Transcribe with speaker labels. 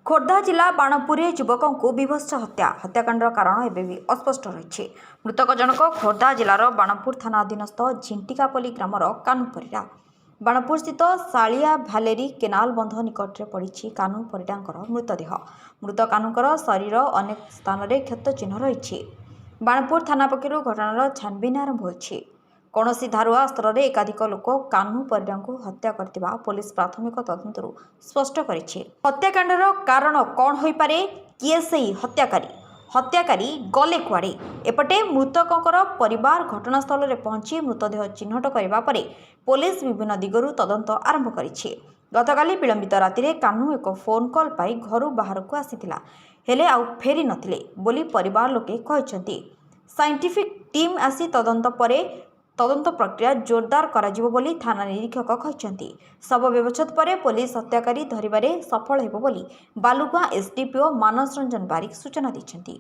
Speaker 1: ଖୋର୍ଦ୍ଧା ଜିଲ୍ଲା ବାଣପୁରରେ ଯୁବକଙ୍କୁ ବୀଭତ୍ସ ହତ୍ୟା। ହତ୍ୟାକାଣ୍ଡର କାରଣ ଏବେ ବି ଅସ୍ପଷ୍ଟ ରହିଛି। ମୃତକ ଜଣକ ଖୋର୍ଦ୍ଧା ଜିଲ୍ଲାର ବାଣପୁର ଥାନା ଅଧୀନସ୍ଥ ଝିଣ୍ଟିକାପଲ୍ଲୀ ଗ୍ରାମର କାହ୍ନୁ ପରିଡ଼ା। ବାଣପୁରସ୍ଥିତ ଶାଳିଆ ଭାଲେରୀ କେନାଲ ବନ୍ଧ ନିକଟରେ ପଡ଼ିଛି କାହ୍ନୁ ପରିଡ଼ାଙ୍କର ମୃତଦେହ। ମୃତ କାହ୍ନୁଙ୍କର ଶରୀର ଅନେକ ସ୍ଥାନରେ କ୍ଷତ ଚିହ୍ନ ରହିଛି। ବାଣପୁର ଥାନା ପକ୍ଷରୁ ଘଟଣାର ଛାନଭିନ୍ ଆରମ୍ଭ ହୋଇଛି। କୌଣସି ଧାରୁଆ ଅସ୍ତ୍ରରେ ଏକାଧିକ ଲୋକ କାହ୍ନୁ ପରିଡ଼ାଙ୍କୁ ହତ୍ୟା କରିଥିବା ପୋଲିସ ପ୍ରାଥମିକ ତଦନ୍ତରୁ ସ୍ପଷ୍ଟ କରିଛି। ହତ୍ୟାକାଣ୍ଡର କାରଣ କ'ଣ ହୋଇପାରେ? କିଏ ସେହି ହତ୍ୟାକାରୀ? ହତ୍ୟାକାରୀ ଗଲେ କୁଆଡ଼େ? ଏପଟେ ମୃତକଙ୍କର ପରିବାର ଘଟଣାସ୍ଥଳରେ ପହଞ୍ଚି ମୃତଦେହ ଚିହ୍ନଟ କରିବା ପରେ ପୋଲିସ ବିଭିନ୍ନ ଦିଗରୁ ତଦନ୍ତ ଆରମ୍ଭ କରିଛି। ଗତକାଲି ବିଳମ୍ବିତ ରାତିରେ କାହ୍ନୁ ଏକ ଫୋନ୍ କଲ୍ ପାଇ ଘରୁ ବାହାରକୁ ଆସିଥିଲା, ହେଲେ ଆଉ ଫେରି ନଥିଲେ ବୋଲି ପରିବାର ଲୋକେ କହିଛନ୍ତି। ସାଇଣ୍ଟିଫିକ୍ ଟିମ୍ ଆସି ତଦନ୍ତ ପରେ ତଦନ୍ତ ପ୍ରକ୍ରିୟା ଜୋରଦାର କରାଯିବ ବୋଲି ଥାନା ନିରୀକ୍ଷକ କହିଛନ୍ତି। ଶବ ବ୍ୟବଚ୍ଛେଦ ପରେ ପୋଲିସ ହତ୍ୟାକାରୀ ଧରିବାରେ ସଫଳ ହେବ ବୋଲି ବାଲୁଗାଁ ଏସ୍ଡିପିଓ ମାନସ ରଞ୍ଜନ ବାରିକ ସୂଚନା ଦେଇଛନ୍ତି।